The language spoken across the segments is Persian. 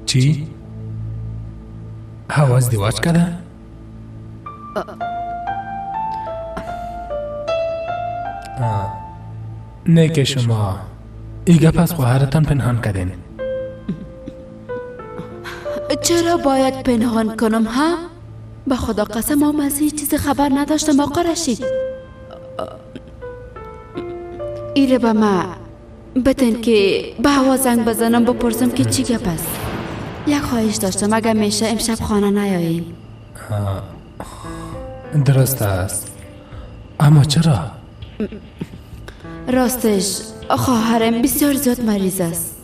چی؟ هوا ازدواج کرده؟ نه که شما ای گپ از خواهرتان پنهان کردین. چرا باید پنهان کنم ها؟ به خدا قسم ما از هیچ چیز خبر نداشتم آقا رشید. ایره به ما بتن که به هوا زنگ بزنم بپرسم که چی گپ است. یک خواهش داشتم، اگر میشه امشب خانه نیاییم. درست است، اما چرا؟ راستش خواهرم بسیار زیاد مریض است.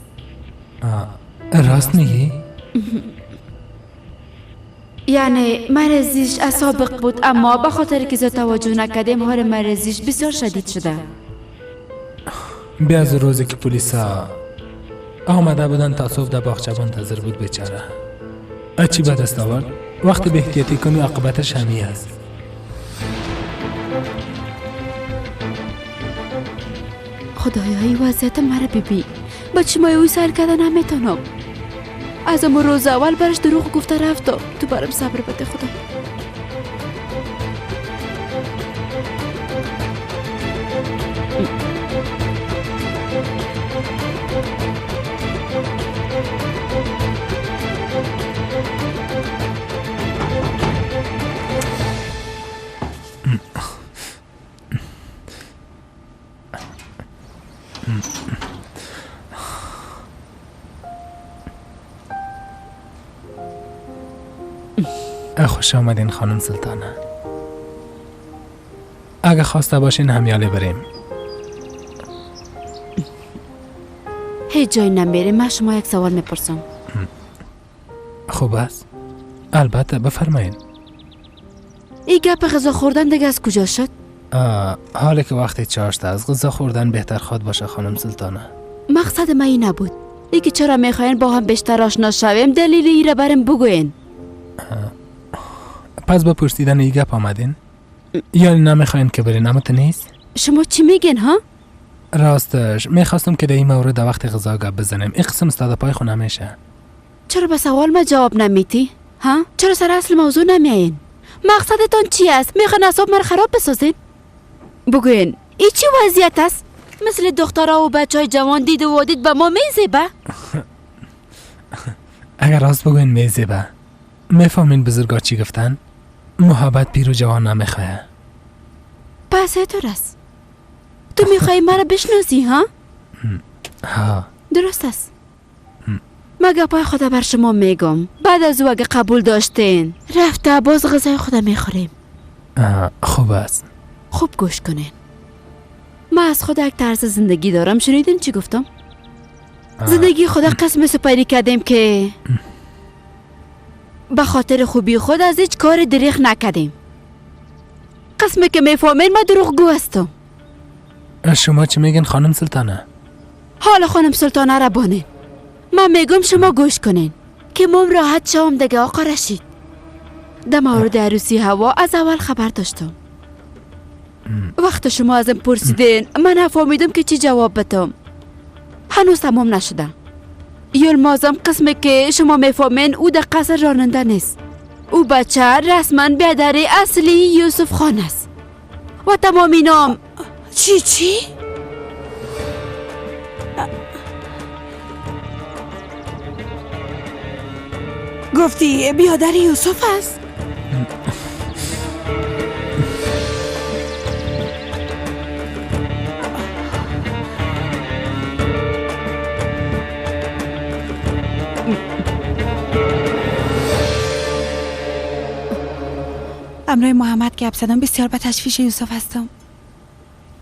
راست میگی؟ یعنی مریضیش از سابق بود، اما به خاطر که زیاد توجه نکردیم حال مریضیش بسیار شدید شده. بیا از روزی که پلیسا آمده بودن تا صبح در باغچه منتظر بود بیچاره. چی به دست آورد؟ وقتی به احتیاطی کنی عاقبتش همی است. خدایا این وضعیت مرا ببین، با چشمای او سر کردن نمیتونم. از امو روز اول برش دروغ گفته رفتم. تو برم صبر بده خدا. خوش آمدین خانم سلطانه. اگه خواسته باشین همیاله بریم. هیچ جای نمیریم. من شما یک سوال میپرسم. خوب است، البته بفرمایین. این گپ غذا خوردن دیگه از کجا شد؟ حالا که وقتی چاشت از غذا خوردن بهتر خواد باشه خانم سلطانه. مقصد من این نبود. ای که چرا میخواین با هم بیشتر آشنا شویم، دلیل ای را برم بگوین. پس با پرسیدن ای گپ آمدین؟ یعنی نمیخواین که برین اما نیست؟ شما چی میگین ها؟ راستش میخواستم که در این مورد وقت غذا گپ بزنیم. این قسم استاد پای خونه میشه. چرا به سوال ما جواب نمیتی؟ ها؟ چرا سر اصل موضوع نمیاین؟ مقصدتان چی است؟ میخواین اعصاب مرا خراب بسازین؟ بگوین ای چی وضعیت است؟ مثل دخترها و بچهای جوان دید و وادید به ما میزیبه؟ اگر راست بگوین میزیبه. میفهمین بزرگا چی گفتن؟ محبت پیر و جوان نمیخواه. پس اینطور است. تو میخوای مرا بشناسی ها؟ ها درست است. من گپای خدا بر شما میگم، بعد از او اگه قبول داشتین رفته باز غذای خدا میخوریم. خوب است. خوب گوش کنین. من از خود یک طرز زندگی دارم. شنیدین چی گفتم؟ زندگی خدا قسم سپری کردیم که به خاطر خوبی خود از هیچ کار دریغ نکردیم. قسمی که میفهمین من دروغگو هستم. شما چی میگین خانم سلطانه؟ حالا خانم سلطانه را بانین. من میگم شما گوش کنین که مم راحت شوم دیگه آقا رشید. در مورد عروسی هوا از اول خبر داشتم. وقت شما ازم پرسیدین من نفهمیدم که چی جواب بدم. هنوز تمام نشده. یلمازم قسمی که شما میفهمین او در قصر راننده نیست. او بچه رسما بیادر اصلی یوسف خان است و تمام اینام. چی چی؟ گفتی بیادر یوسف است؟ امرای محمد گپ زدم. بسیار به تشویش یوسف هستم.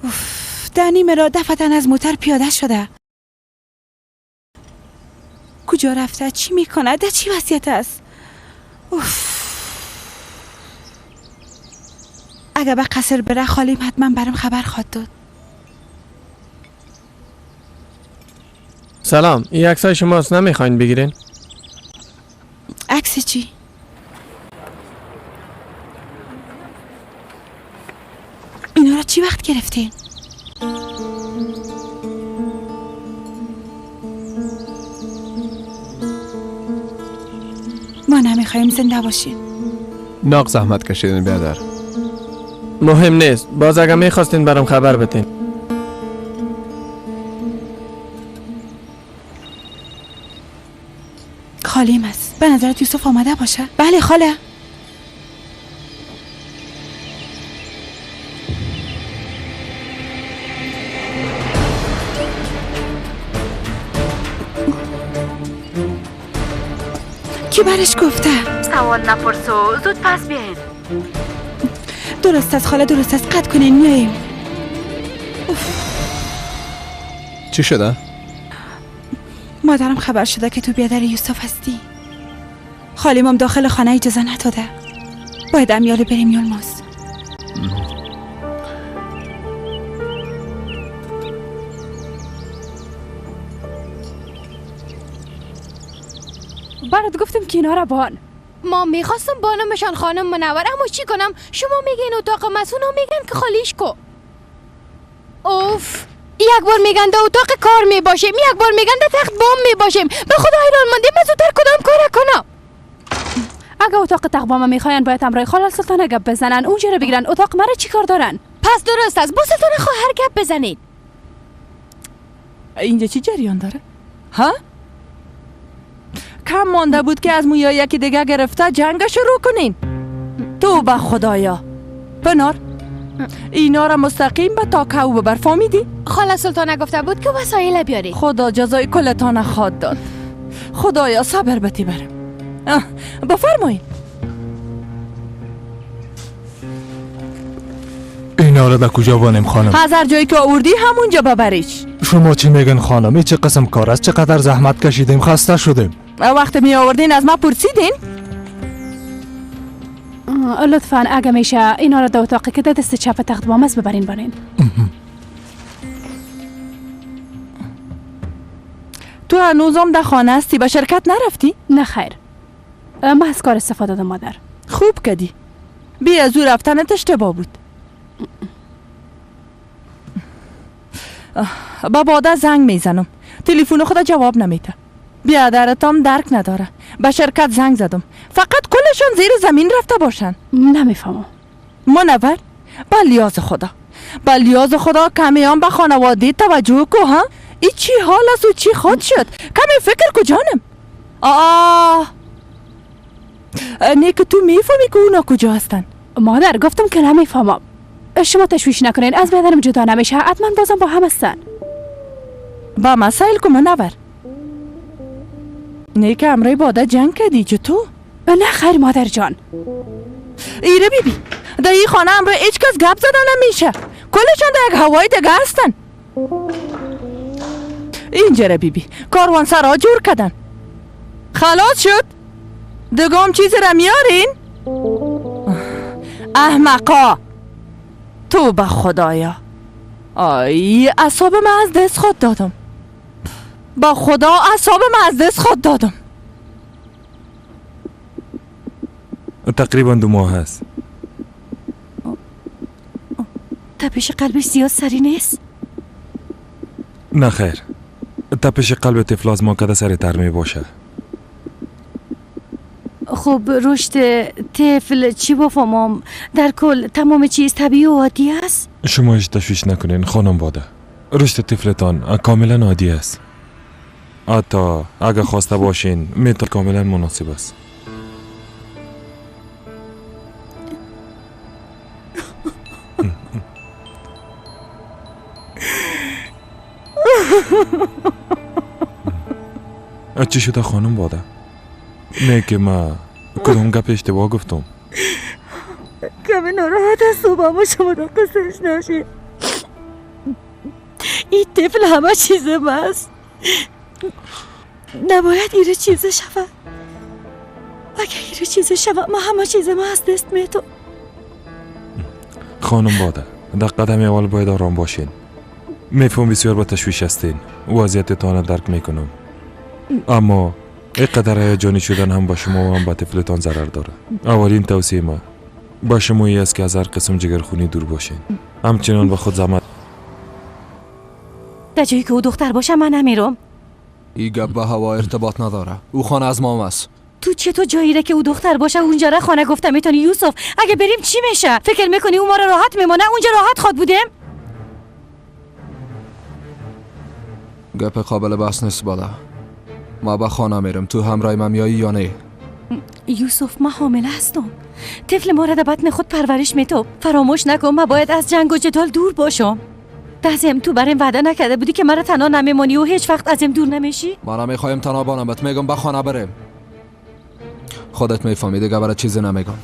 اوف، در نیمه راه دفعتاً از موتر پیاده شده. کجا رفته؟ چی میکنه؟ در چی وضعیت است؟ اوف. اگه به قصر بره خالیم حتما برام خبر خواد داد. سلام، این عکسای شماست، نمیخواین بگیرین؟ عکس چی؟ اینا را چی وقت گرفتین؟ میخوایم زنده باشین. ناق زحمت کشیدین بیادر. مهم نیست، باز اگه میخواستین برام خبر بدین. خالیم است. به نظرت یوسف آمده باشه؟ بله خاله. کی برش گفته؟ سوال نپرسو، زود پس بیاین. درست است خاله، درست است. قطع کنین میاییم. چی شده؟ مادرم خبر شده که تو بیادر یوسف هستی. خالیمم داخل خانه اجازه نداده. باید امیال بریم یلماز. برات گفتم که اینا را بان. ما میخواستم بانمشان خانم منور، اما چی کنم؟ شما میگین اتاق مسئول، میگن که خالیش کو. اوف، یک بار میگن در اتاق کار میباشیم، یک بار میگن در تخت بام میباشیم. به خدا حیران ماندیم من زودتر کدام کار کنم. اگه اتاق تخت بام میخواین باید همراه خاله سلطانه گپ بزنن، اونجا رو بگیرن. اتاق مرا چی کار دارن؟ پس درست است، با سلطانه خواهر گپ بزنید. اینجا چی جریان داره؟ ها؟ کم مانده بود که از مویا یکی دیگه گرفته جنگ شروع کنین. توبه خدایا. پنار اینا را مستقیم به تاکو ببر، فهمیدی؟ خاله سلطانه گفته بود که وسایل بیاری. خدا جزای کلتان خواد داد. خدایا صبر بتی برم. بفرمایین. اینا را در کجا بانیم خانم؟ از هر جایی که آوردی همونجا ببریش. شما چی میگن خانم؟ این چه قسم کار است؟ چقدر زحمت کشیدیم، خسته شدیم. وقت می آوردین از ما پرسیدین؟ لطفا اگه میشه اینا را در اتاقی که دست چپ تخت بام است ببرین بانین. تو هنوزم در خانه هستی؟ به شرکت نرفتی؟ نه خیر، من از کار استفاده دادم مادر. خوب کدی، بی از او رفتنت اشتباه بود. با باده زنگ میزنم، تلفن خدا جواب نمیده. بیادرتام درک نداره. به شرکت زنگ زدم، فقط کلشان زیر زمین رفته باشن. نمیفهمم. منور، بلیاز خدا، بلیاز خدا کمیان به خانواده توجه کو. ها ای چی حال است و چی خود شد؟ کمی فکر کو جانم. آه نه که تو میفهمی که اونا کجا هستن؟ مادر گفتم که نمیفهمم. شما تشویش نکنین، از بیادرم جدا نمیشه، حتما بازم با هم هستن. با مسائل کو منور. نه که امرای باده جنگ کردی چطور؟ نه خیر مادر جان. ایره بی بی، در این خانه امرای هیچ کس گپ زده نمیشه، کلشان در یک هوای دیگه هستن. اینجا را بی بی، کاروان سرا جور کردن. خلاص شد؟ دیگه هم چیزی را میارین؟ احمقا، توبه خدایا. آی اعصاب من از دست خود دادم. با خدا اعصاب من از دست خود دادم. تقریبا 2 ماه هست. تپش قلبش زیاد سری نیست؟ نه خیر، تپش قلب طفل از ما کده سریعتر می باشه. خب رشد طفل چی بفهمم؟ در کل تمام چیز طبیعی و عادی است؟ شما هیچ تشویش نکنین خانم باده، رشد طفلتان کاملا عادی است. حتی اگر خواسته باشین میتون کاملا مناسب است. چی شده خانم باده؟ نه که ما کدام گپ اشتباه گفتم؟ کمی ناراحت هستم اما شما را قصهش ناشید. این طفل همه چیز ماست، نباید ایره چیزه شود. اگه ایره چیزه شود ما همه چیز ما از دست میتو. خانم باده، در قدم اول باید آرام باشین. میفهم بسیار با تشویش هستین، وضعیتتان درک میکنم، اما اینقدر هیجانی شدن هم با شما و هم با طفلتان ضرر داره. اولین توصیه ما با شما ای است که از هر قسم جگرخونی دور باشین. همچنان با خود زحمت. در جایی که او دختر باشه من نمیرم. این گپ به هوا ارتباط نداره. او خانه از مام است. تو چطور جایی را که او دختر باشه اونجا را خانه گفته میتونی یوسف؟ اگه بریم چی میشه؟ فکر میکنی او ما را راحت میمانه؟ اونجا راحت خواد بودیم؟ گپ قابل بحث نیست بالا. ما به خانه میرم، تو همراه من میایی یا نه؟ یوسف ما حامله هستم، طفل ما را در بطن خود پرورش میتوب. فراموش نکن ما باید از جنگ و جدال دور باشم. دزم تو برام وعده نکرده بودی که مرا تنها نمیمانی و هیچ وقت ازم دور نمیشی؟ ما نمیخوایم تنها بانم، بهت میگم به خانه بریم. خودت میفهمی دیگه، برای چیزی نمیگم.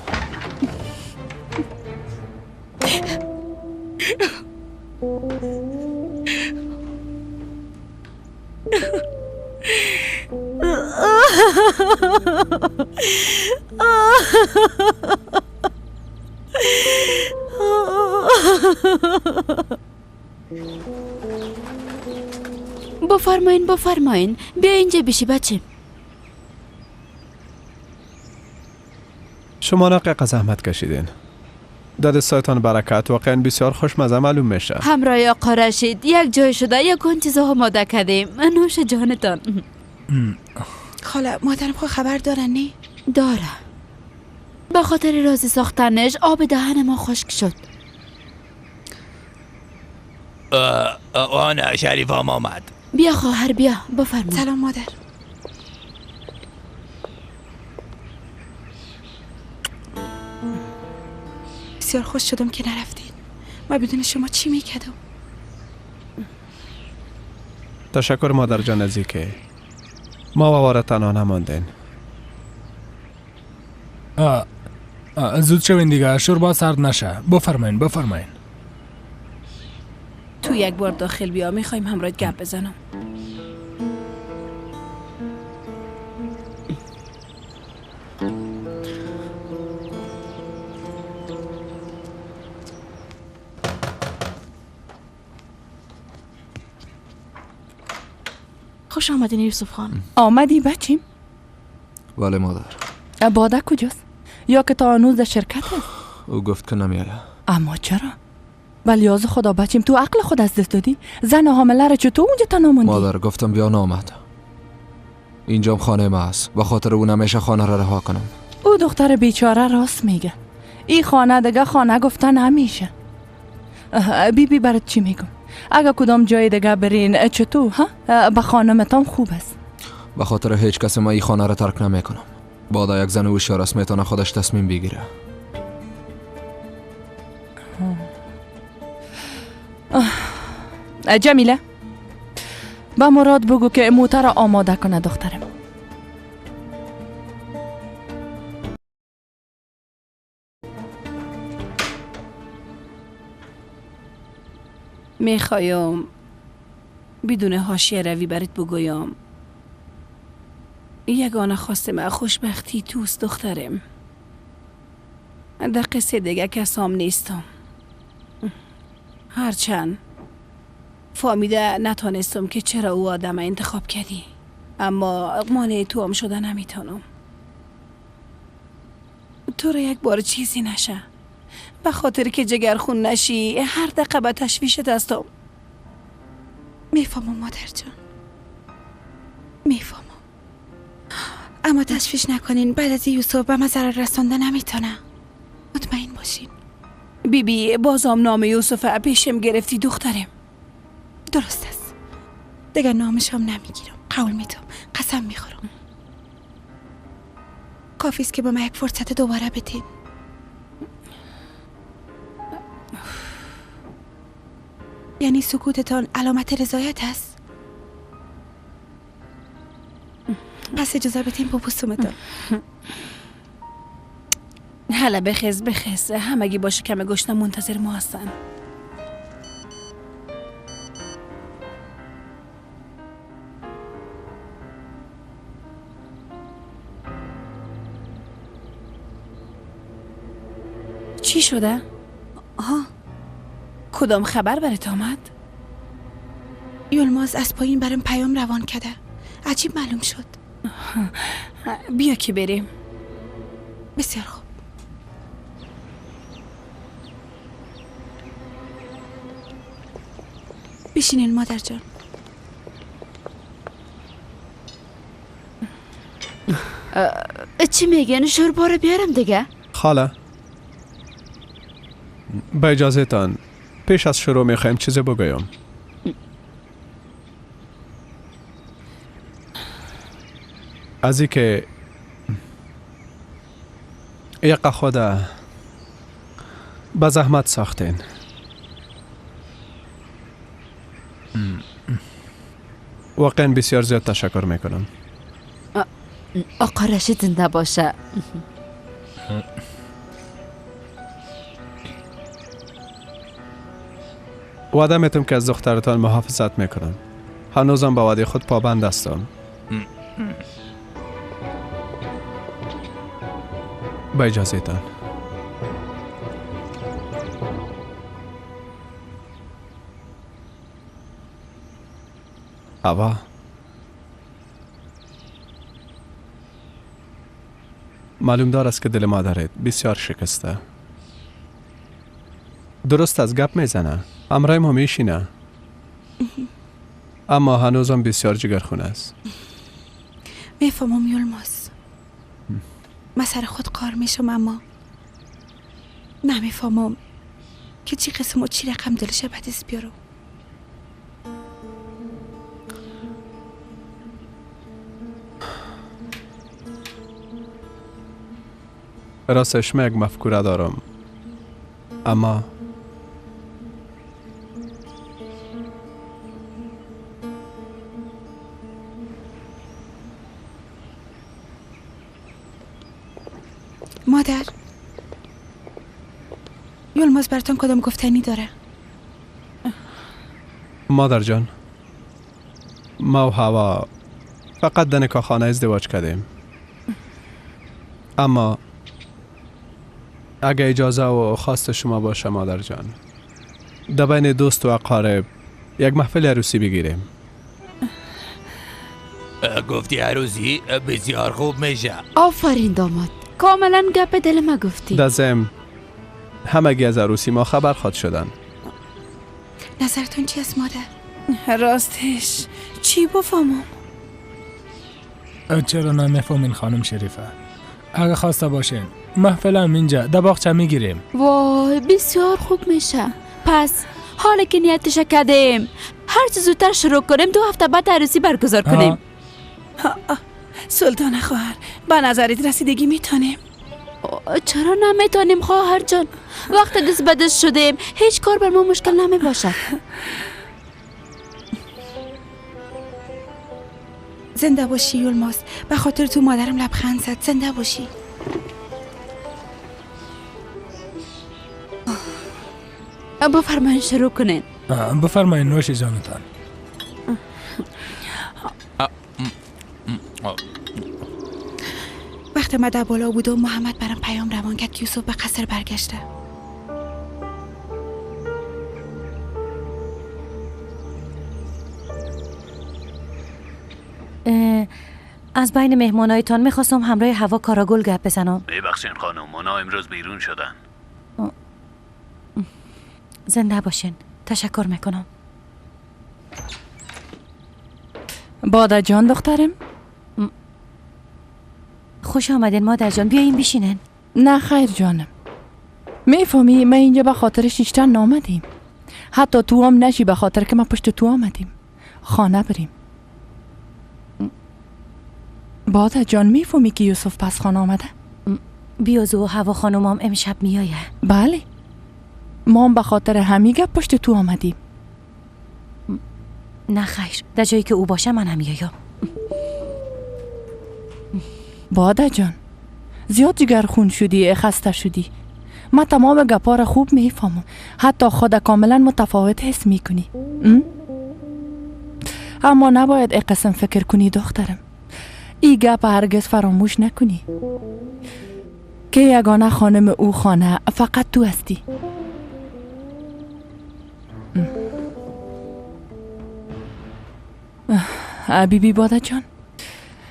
بفرمایین بفرمایین، بیا اینجا بشی بچه. شما نقیق زحمت کشیدین، دستایتان برکت، واقعا بسیار خوشمزه معلوم میشه. همراه آقا رشید یک جای شده یک کن چیزها آماده کردیم. نوش جانتان. خاله مادرم خود خبر دارن؟ نه داره. به خاطر رازی ساختنش آب دهن ما خشک شد. آن شریف هم آمد. بیا خواهر بیا، بفرما. سلام مادر. بسیار خوش شدم که نرفتین. ما بدون شما چی میکردم؟ تشکر مادر جان از که ما وارد تنها نماندین. زود شوین دیگه، شوربا سرد نشه. بفرمایین بفرمایین. تو یک بار داخل بیا، میخوایم همراهت گپ بزنم. خوش آمدین یوسف خان. آمدی بچیم؟ بله مادر. باده کجاست؟ یا که تا هنوز در شرکت است؟ او گفت که نمیاد. اما چرا؟ ولی خدا بچیم تو عقل خود از دست دادی؟ زن حامله را چطور اونجا تنها موندی؟ مادر گفتم بیا نامد. اینجام خانه ما است، به خاطر او نمیشه خانه را رها کنم. او دختر بیچاره راست میگه. این خانه دیگه خانه گفته نمیشه. بی بی برات چی میگم؟ اگه کدام جای دیگه برین چطور ها؟ به خانمتان خوب است. به خاطر هیچ کس ما این خانه را ترک نمیکنم. بادا یک زن هوشیار است، میتونه خودش تصمیم بگیره. جمیله با مراد بگو که موتر را آماده کنه دخترم. میخوایم بدون حاشیه روی برات بگویم یگانه خواست من خوشبختی توست دخترم. در قصه دیگه کسام نیستم. هرچند فهمیده نتانستم که چرا او آدم انتخاب کردی، اما مانع تو هم شده نمیتونم. تو را یک بار چیزی نشه، به خاطر که جگرخون نشی هر دقیقه به تشویشت هستم. میفهمم مادر جان، میفهمم، اما تشویش نکنین. بعد از یوسف به من ضرر رسانده نمیتونه، مطمئن باشین. بی بی بازم نام یوسف پیشم گرفتی دخترم. درست است، دیگر نامش هم نمیگیرم، قول میدم، قسم میخورم. کافی است که به من یک فرصت دوباره بدین. یعنی سکوتتان علامت رضایت است؟ پس اجازه بدین ببوسمتان. هلا بخز بخز، همگی باشه کم گشنه منتظر ما هستن. چی شده؟ آها، کدام خبر برات آمد؟ یلماز از پایین برام پیام روان کرده. عجیب معلوم شد. بیا که بریم. بسیار خوب. بشینین مادر جان. چی میگن؟ شوربا رو بیارم دیگه؟ خاله با اجازه تان پیش از شروع میخوایم چیزی بگویم. از اینکه یک خود به زحمت ساختین، واقعا بسیار زیاد تشکر میکنم. آقا رشید زنده باشه. وعده میتم که از دخترتان محافظت میکنم. هنوزم به وعده خود پابند هستم. با اجازه تان. هوا معلوم دار است که دل مادرت بسیار شکسته. درست از گپ میزنه، همراه ما میشینه، اما هنوزم بسیار جگرخون است. میفهمم یلماز، من سر خود کار میشم، اما نمیفهمم که چی قسم و چی رقم دلش به دست بیارم. راستش من یک مفکوره دارم، اما مادر یلماز براتون کدام گفتنی داره؟ مادر جان، ما و هوا فقط در نکاح خانه ازدواج کردیم، اما اگه اجازه و خواست شما باشه مادر جان، در بین دوست و اقارب یک محفل عروسی بگیریم. گفتی عروسی؟ بسیار خوب میشه. آفرین داماد، کاملا گپ دل ما گفتی. در ضمن همگی از عروسی ما خبر خواد شدن. نظرتون چی است مادر؟ راستش چی بفهمم؟ چرا نمیفهمین خانم شریفه؟ اگه خواسته باشین محفل هم اینجا در باغچه میگیریم. وای بسیار خوب میشه. پس حالا که نیتش کردیم هر چه زودتر شروع کنیم، 2 هفته بعد عروسی برگزار کنیم. سلطان خواهر، به نظرت رسیدگی میتونیم؟ چرا نمیتونیم خواهر جان؟ وقت دست به دست شدیم، هیچ کار بر ما مشکل نمی باشد. زنده باشی یلماز، به خاطر تو مادرم لبخند زد. زنده باشی. بفرمایین شروع کنین. بفرمایین نوش جانتان. وقتی من در بالا بود و محمد برام پیام روان کرد که یوسف به قصر برگشته. از بین مهمانایتان میخواستم همراه هوا کاراگل گپ بزنم. ببخشین خانم، اونا امروز بیرون شدن. زنده باشین، تشکر میکنم. باده جان دخترم، خوش آمدین مادر جان، بیاین بشینن. نه خیر جانم، میفهمی من اینجا به خاطر شیشتن نامدیم. حتی تو هم نشی به خاطر که ما پشت تو آمدیم. خانه بریم. باده جان میفهمی که یوسف پس خانه آمده؟ بیازو و هوا خانومام امشب میایه. بله، ما هم به خاطر همی گپ پشت تو آمدیم. نه خیر، در جایی که او باشه من هم میایم. باده جان زیاد جگر خون شدی، خسته شدی. من تمام گپا را خوب میفهمم، حتی خود کاملا متفاوت حس میکنی. اما نباید ای قسم فکر کنی دخترم. ای گپ هرگز فراموش نکنی که یگانه خانم او خانه فقط تو هستی. بیبی باده جان،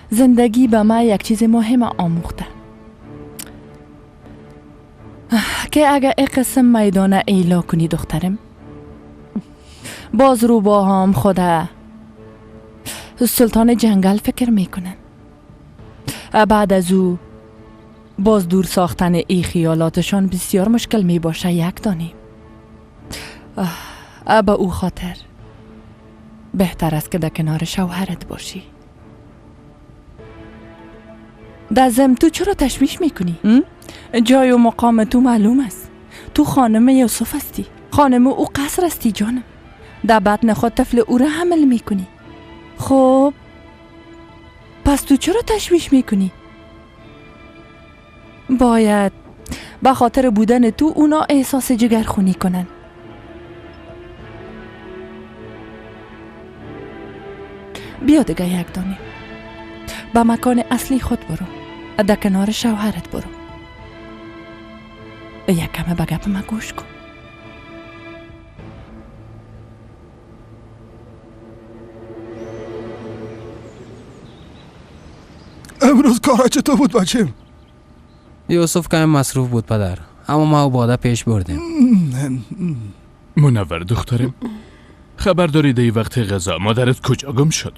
زندگی به من یک چیز مهم آموخته که اگر ای قسم میدانه ایلا کنی دخترم، باز رو با هم خدا سلطان جنگل فکر میکنن. بعد از او باز دور ساختن ای خیالاتشان بسیار مشکل می باشه یک دانیم. به او خاطر بهتر است که در کنار شوهرت باشی. در ضمن تو چرا تشویش میکنی؟ جای و مقام تو معلوم است. تو خانم یوسف هستی، خانم او قصر هستی جانم. در بطن خود طفل او را حمل میکنی. خب پس تو چرا تشویش میکنی؟ باید به خاطر بودن تو اونا احساس جگرخونی کنن. بیا دیگه یک دانیم به مکان اصلی خود برو، در کنار شوهرت برو. یک کمه به گپ ما گوش کن. امروز کارا چطور بود بچیم؟ یوسف کم مصروف بود پدر، اما ما باده پیش بردیم. منور دخترم، خبر داری دی وقت غذا مادرت کجا گم شد؟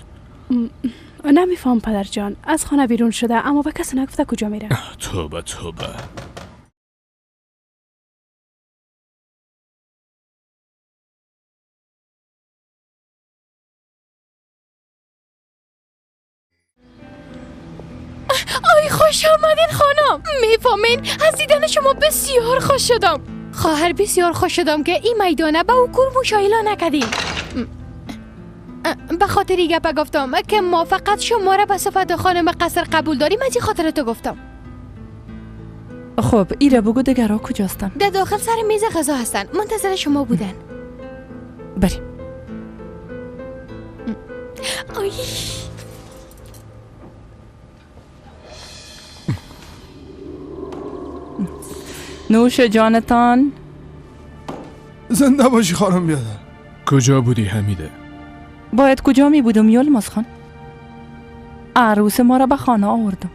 نمیفهم پدر جان، از خانه بیرون شده اما به کسی نگفته کجا میره. توبه توبه. آی خوش آمدین خانم. میفهمین از دیدن شما بسیار خوش شدم. خواهر بسیار خوش شدم که این میدانه به او کور مشایله نکردیم. به خاطر این گپ گفتم که ما فقط شما را به صفت خانم قصر قبول داریم، از این خاطر تو گفتم. خب ایره بگو دگرها کجاستن؟ در داخل سر میز غذا هستن، منتظر شما بودن. بریم. آی نوش جانتان. زنده باشی خانم بیادر. کجا بودی حمیده؟ باید کجا می بودم یلماز خان؟ عروس ما را به خانه آوردم.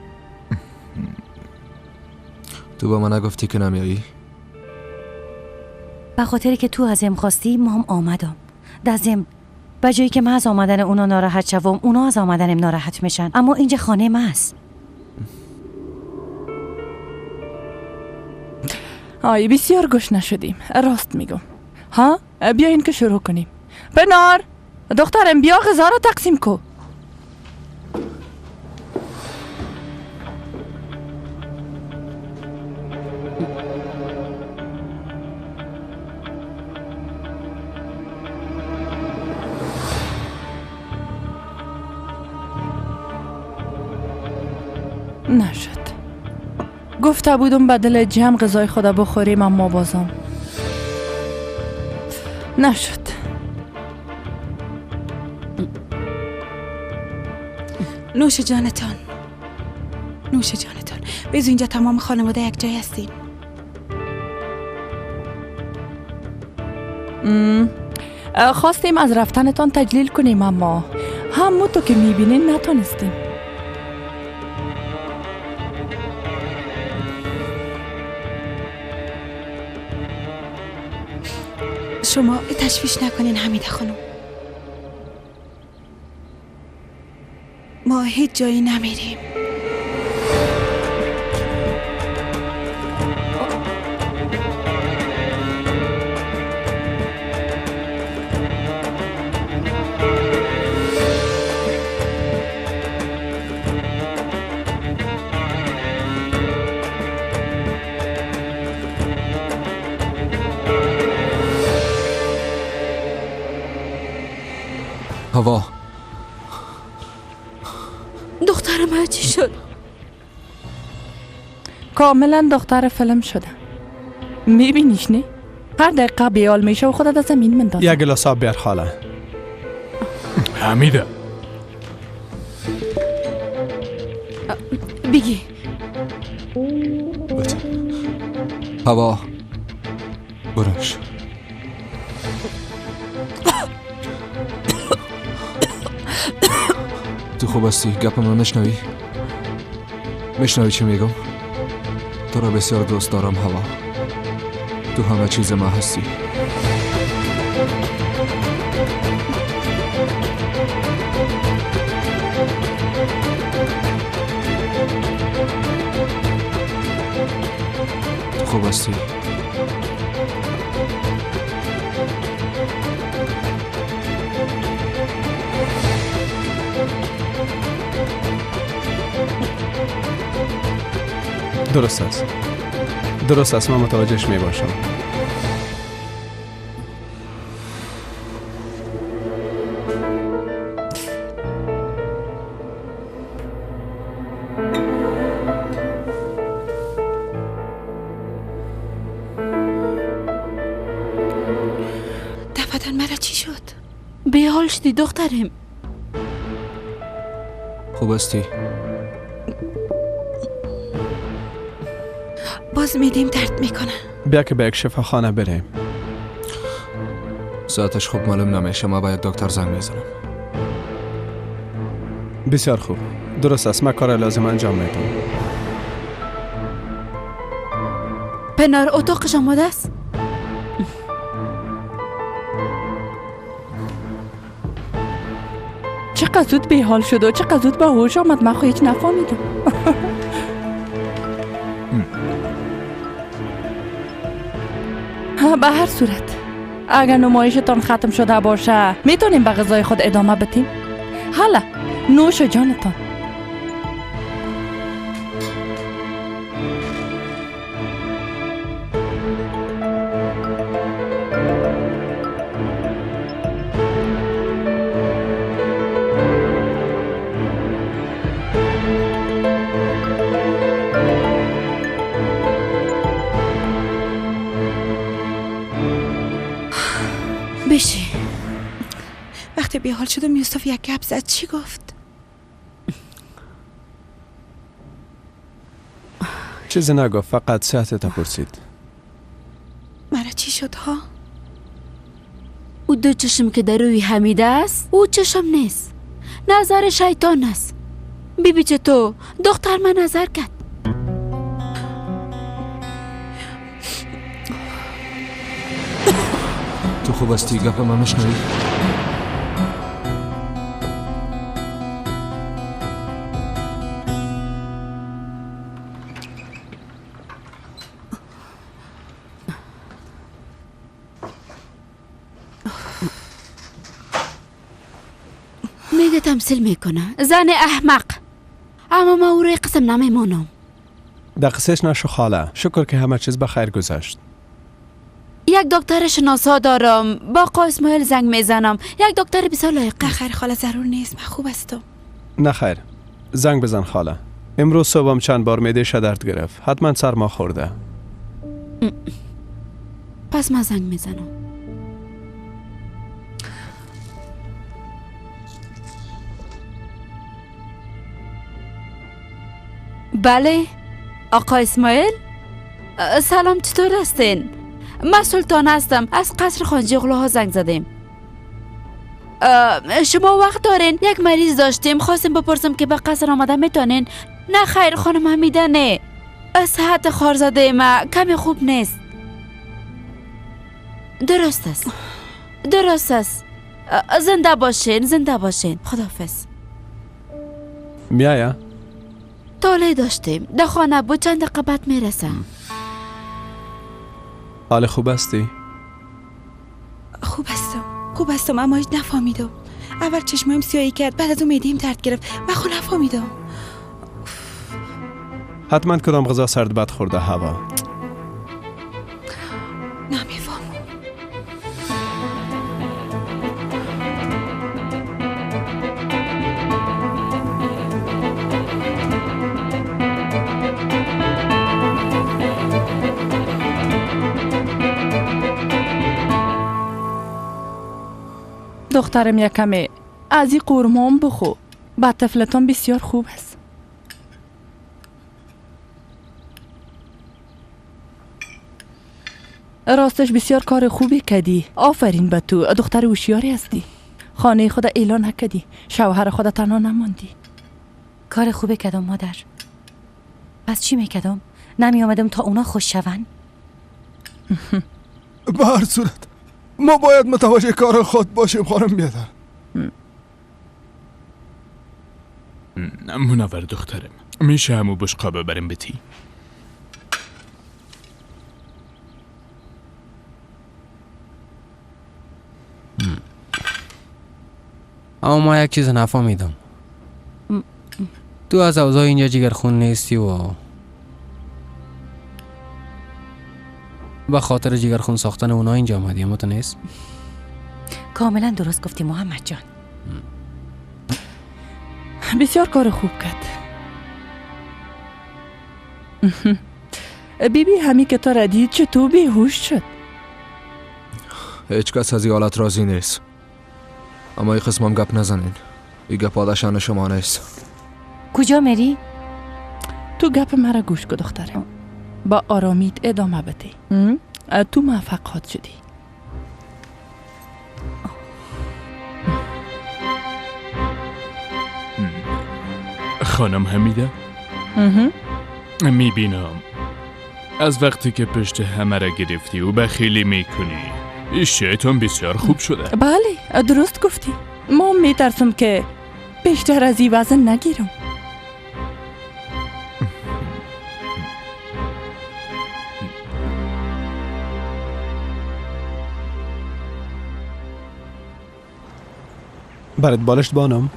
تو با من نگفتی که نمیایی؟ به خاطری که تو ازم خواستی ما هم آمدم. دزم به جایی که من از آمدن اونا ناراحت شوم، اونا از آمدنم ناراحت میشن. اما اینجا خانه ما است. آی بسیار گوش نشدیم، راست میگم. ها بیاین که شروع کنیم. بنار دخترم بیا غذا را تقسیم کو. نشد. گفته بودم بدل جمع غذای خدا بخوریم اما بازم نشد. نوش جانتان، نوش جانتان. بزو اینجا تمام خانواده یک جای هستین. خواستیم از رفتنتان تجلیل کنیم اما همون تو که میبینین نتونستیم. شما تشویش نکنین حمیده خانم، ما هیچ جایی نمیریم. هوا دخترم چی شد؟ کاملا دختر فیلم شده. میبینیش نه؟ هر دقیقه بیال میشه و خودت از زمین مندازه. یک گلاس آب بیار خاله. حمیده بگی. هوا برش. تو خوب هستی؟ گپم رو میشنوی؟ میشنوی چی میگم؟ تو را بسیار دوست دارم هوا. تو همه چیز ما هستی. خوب هستی؟ درست است. درست است، من متوجهش می باشم. دفعتاً مرا چی شد؟ بیحال شدی دخترم. خوب هستی؟ باز میدیم درد میکنه. بیا که به یک شفاخانه بریم. ساعتش خوب معلوم نمیشه، ما باید دکتر زنگ میزنم. بسیار خوب، درست است، من کار لازم انجام میدم. پنار اتاقش آماده است؟ چقدر زود بیحال شد و چقدر زود به هوش آمد، من خو هیچ نفهمیدم. به هر صورت اگر نمایشتان ختم شده باشه میتونیم به غذای خود ادامه بدیم. حالا نوش جانتان. بشی. وقتی بیحال شدم یوسف یک گپ زد. چی گفت؟ چیزی نگفت، فقط صحتت پرسید. مرا چی شد ها؟ او دو چشم که در روی حمیده است او چشم نیست، نظر شیطان است. بیبی چطور دختر من نظر کرد. تو خوب هستی؟ گپ من میشنوی؟ میگه تمثیل میکنه زن احمق، اما ما او روی قسم نمیمانم. در قصهش نشو خاله، شکر که همه چیز به خیر گذشت. یک دکتر شناسا دارم، با آقا اسماعیل زنگ میزنم، یک دکتر بسیار لایق. نه خیر خاله، ضرور نیست، من خوب هستم. نه خیر، زنگ بزن خاله. امروز صبحم چند بار معده‌اش درد گرفت، حتما سرما خورده. پس من زنگ میزنم. بله آقا اسماعیل، سلام، چطور هستین؟ من سلطان هستم، از قصر خانجی اغلوها زنگ زدیم. شما وقت دارین؟ یک مریض داشتیم، خواستیم بپرسم که به قصر آمده میتونین؟ نه خیر خانم حمیده، نه، صحت خارزاده ما کمی خوب نیست. درست است، درست است. زنده باشین، زنده باشین، خداحافظ. میایا؟ تاله داشتیم، در خانه بود، چند دقیقه بعد میرسم. حال خوب هستی؟ خوب هستم، خوب هستم، اما هیچ نفهمیدم. اول چشمایم سیاهی کرد، بعد از اون معده‌ام درد گرفت. من خود نفهمیدم. حتما کدام غذا سرد بد خورده هوا. نمیفهمم. دخترم یکمه از این قورمه‌ام بخو، با طفلتان بسیار خوب است. راستش بسیار کار خوبی کردی، آفرین به تو، دختر هوشیاری هستی. خانه خود اعلان نکردی، شوهر خود تنها نماندی. کار خوبی کردم مادر. پس چی میکردم؟ نمی آمدم تا اونا خوش شون؟ به هر صورت ما باید متوجه کار خود باشیم خانم بیادر. منور دخترم، میشه همو بشقابه بریم بتی؟ اما ما یک چیز نفهمیدم. تو از اوضاع اینجا جگرخون نیستی و به خاطر جگرخون ساختن اونا اینجا آمدی، اما تو نیست؟ کاملا درست گفتی محمد جان. بسیار کار خوب کرد. بیبی همی که تو را دید چطور بیهوش شد. هیچ کس از این حالت راضی نیست. اما این قسم هم گپ نزنین. این گپ آدشان شما نیست. کجا میری؟ تو گپ مرا گوش کن دخترم. با آرامیت ادامه بده. تو موفق خواهد شدی. خانم حمیده، میبینم از وقتی که پشت همه را گرفتی و بخیلی میکنی اشتهایتان بسیار خوب شده. بله درست گفتی. ما میترسم که بیشتر از این وزن نگیرم. برات بالشت بانم.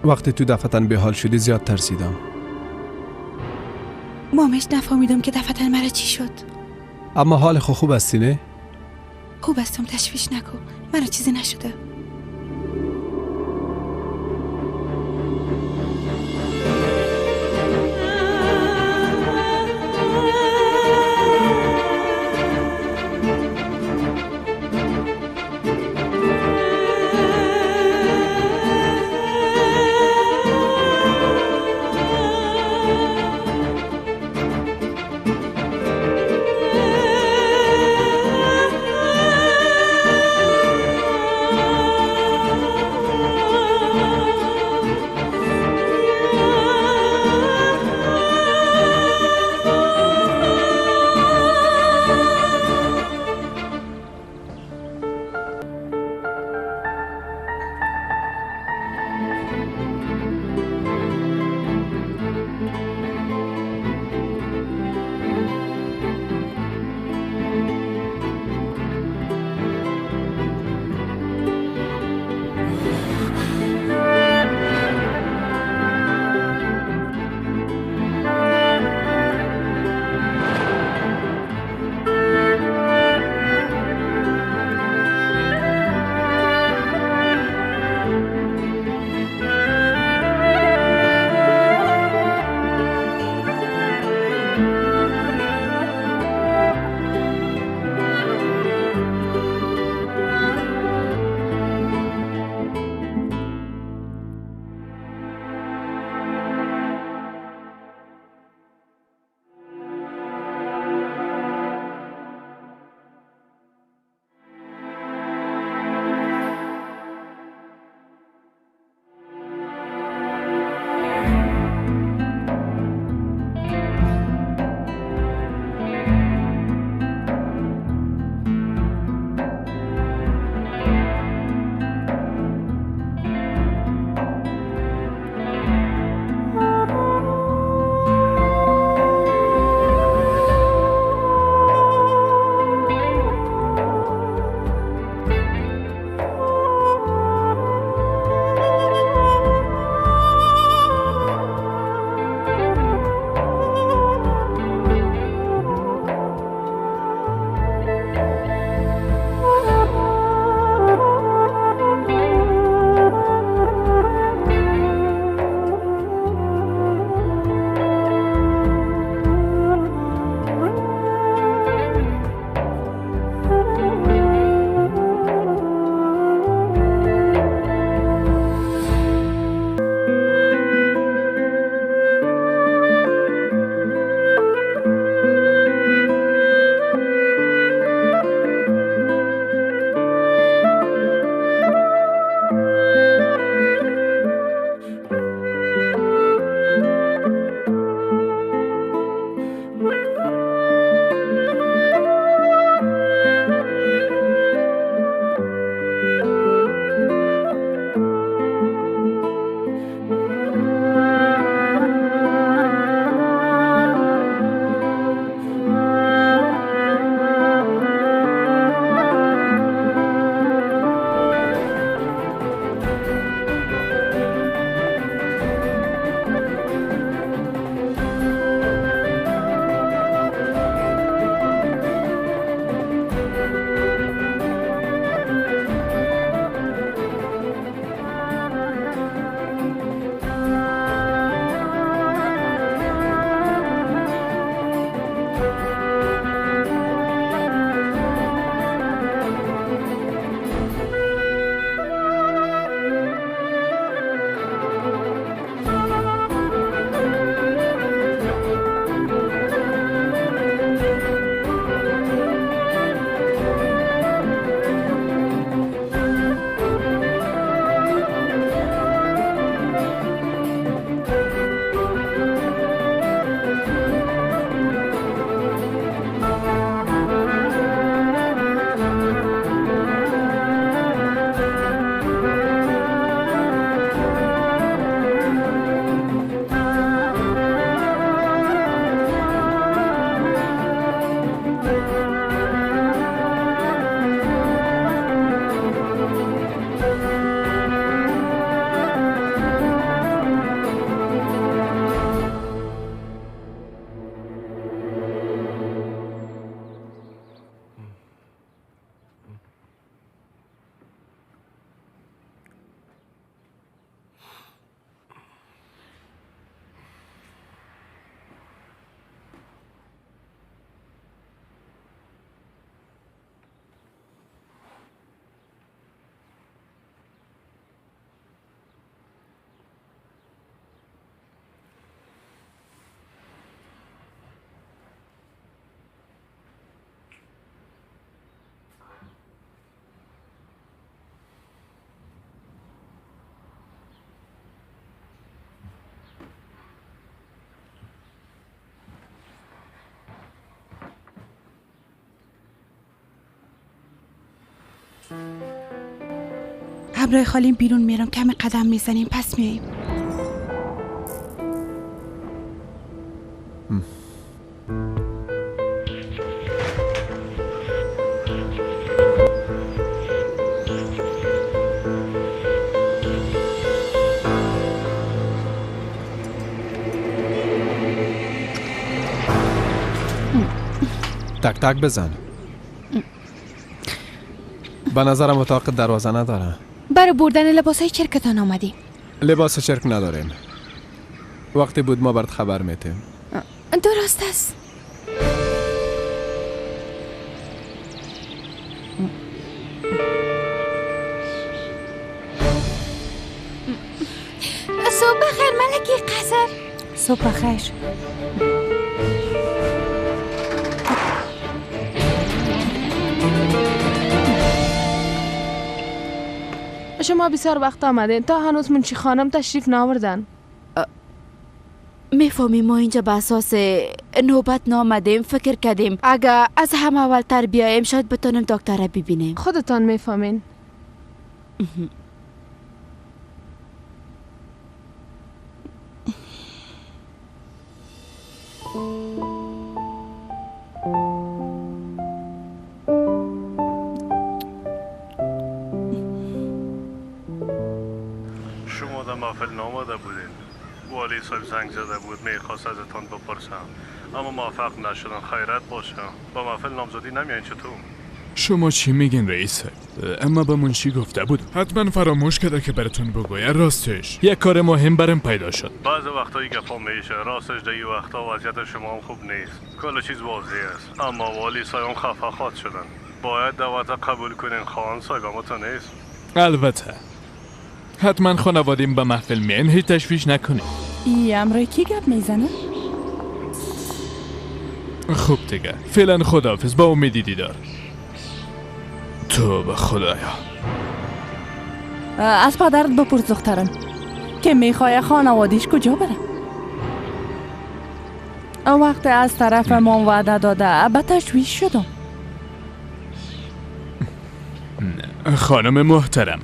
وقتی تو دفتن بیحال شدی زیاد ترسیدم. مامش نفهمیدم که دفتن مرا چی شد. اما حال خوب هستی نه؟ خوب هستم، تشویش نکن، مرا چیزی نشده. Oh. همراه خالیم بیرون میرم، کمی قدم میزنیم پس میاییم. تک تک بزن. به نظرم اتاق دروازه نداره. برای بردن لباس های چرکتان آمدیم. لباس چرک نداریم. وقتی بود ما برات خبر میتیم. درست است. صبح بخیر ملکی قصر. صبح بخیر. شما بسیار وقت آمدین تا هنوز منشی خانم تشریف نآوردن. میفهمی ما اینجا به اساس نوبت نامدیم، فکر کردیم اگر از هم اول تر بیایم شاید بتونیم دکتر را ببینیم. خودتان میفهمین. شما در محفل نامده بودین. والی صاحب زنگ زده بود، میخواست ازتان بپرسم اما موفق نشدم. خیرت باشه، با محفل نامزدی نمیاین چطور؟ شما چی میگین رئیس؟ اما به منشی گفته بود حتما فراموش کرده که براتون بگوید. راستش یک کار مهم برام پیدا شد. بعض وقتایی گپا میشه. راستش در این وقتا وضعیت شما هم خوب نیست. کل چیز واضح است. اما والی صاحب خفه خواد شدن. باید دعوت قبول کنین خان صاحب، اما تو نیست. البته حتما خانوادیم به محفل میان، هیچ تشویش نکنید. ای امرای کی گپ میزنه؟ خوب دیگه، فعلا خداحافظ، با امیدی دیدار. توبه خدایا. از پدرت بپرس دخترم که میخوای خانوادیش کجا بره. وقت از طرف ما وعده داده به تشویش شدم. خانم محترم،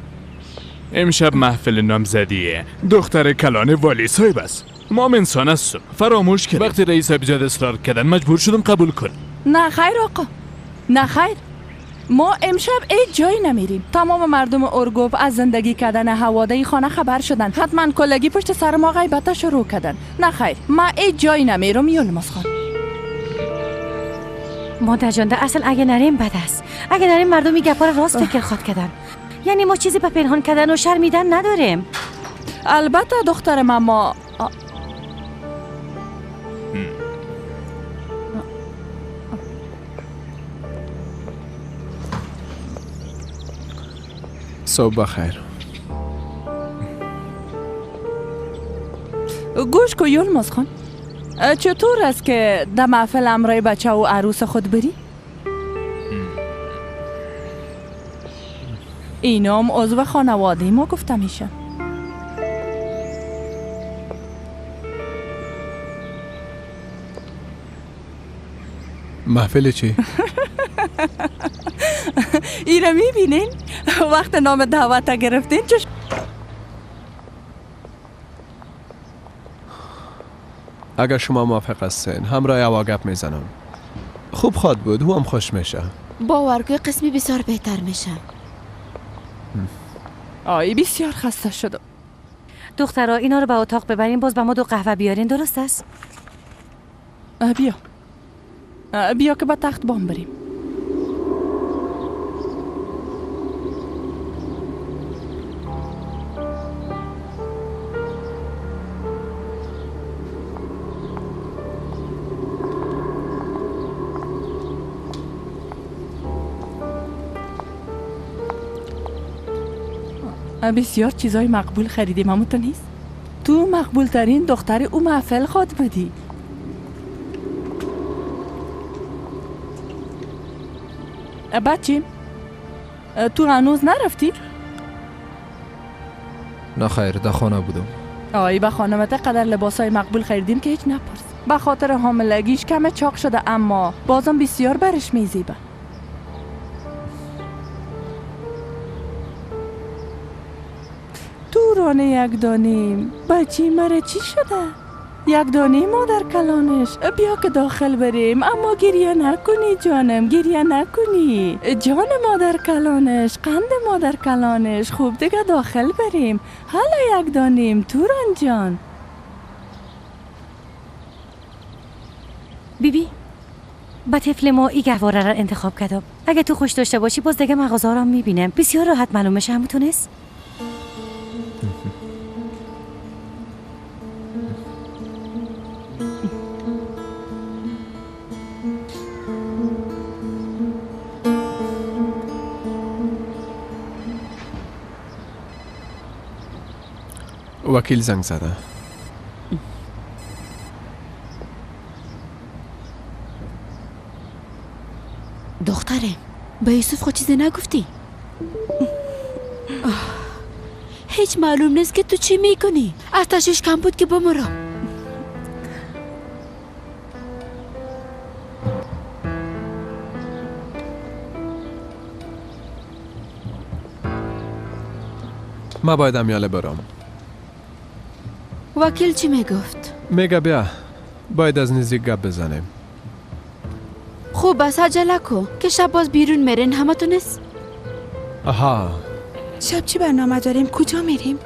امشب محفل نامزدیه دختر کلان والی صاحب است. ما انسان هستم، فراموش کردم. وقتی رئیس صاحب زیاد اصرار کردن مجبور شدم قبول کنم. نه خیر آقا، نه خیر، ما امشب هیچ جایی نمیریم. تمام مردم ارگوب از زندگی کردن هواده خانه خبر شدن. حتما کلگی پشت سر ما غیبت شروع کردن. نه خیر، ما هیچ جایی نمیرم. یلماز خان مادر جان، اصلا اگه نریم بد است. اگه نریم مردم این گپا را راست فکر خواد کردن. یعنی ما چیزی به پنهان کردن و شرمیدن نداریم. البته دختر ما صبح بخیر. گوش کو یلماز خان، چطور است که در محفل امرای بچه و عروس خود بری؟ اینام عضو خانواده ما گفته میشه. محفل چی؟ ایره میبینین؟ وقت نام دعوت گرفتین چش. اگر شما موافق هستین همراه هوا گپ میزنم. خوب خواد بود، او هم خوش میشه. باور که قسمی بسیار بهتر میشه. آی بسیار خسته شدم. دخترها اینا رو به اتاق ببرین، باز به ما 2 قهوه بیارین، درست است؟ بیا بیا که به تخت بام بریم. بسیار چیزای مقبول خریدیم، اما تو نیست. تو مقبول ترین دختر او محفل خواد بودی. بچیم تو هنوز نرفتی؟ نه خیر، در خانه بودم. آی به خانمت قدر لباسای مقبول خریدیم که هیچ نپرس. به خاطر حاملگیش کم چاق شده، اما بازم بسیار برش میزیبه. جان یک دانیم، بچی مرا چی شده؟ یک دانه مادر کلانش، بیا که داخل بریم، اما گریه نکنی جانم، گریه نکنی جان مادر کلانش، قند مادر کلانش. خوب دیگه داخل بریم. حالا یک دانیم توران جان. بیبی با طفل ما ای گهواره را انتخاب کردم. اگه تو خوش داشته باشی باز دیگه مغازه را میبینم. بسیار راحت معلوم میشه همتون است. وکیل زنگ زده. دختره به یوسف خود چیزی نگفتی؟ هیچ معلوم نیست که تو چی میکنی. از تشویش کم بود که بمرم. ما باید امیاله برم. وکیل چی میگفت؟ میگه بیا باید از نزدیک گپ بزنیم. خوب بس عجله کو که شب باز بیرون میرین همه تونست. آها شب چی برنامه داریم؟ کجا میریم؟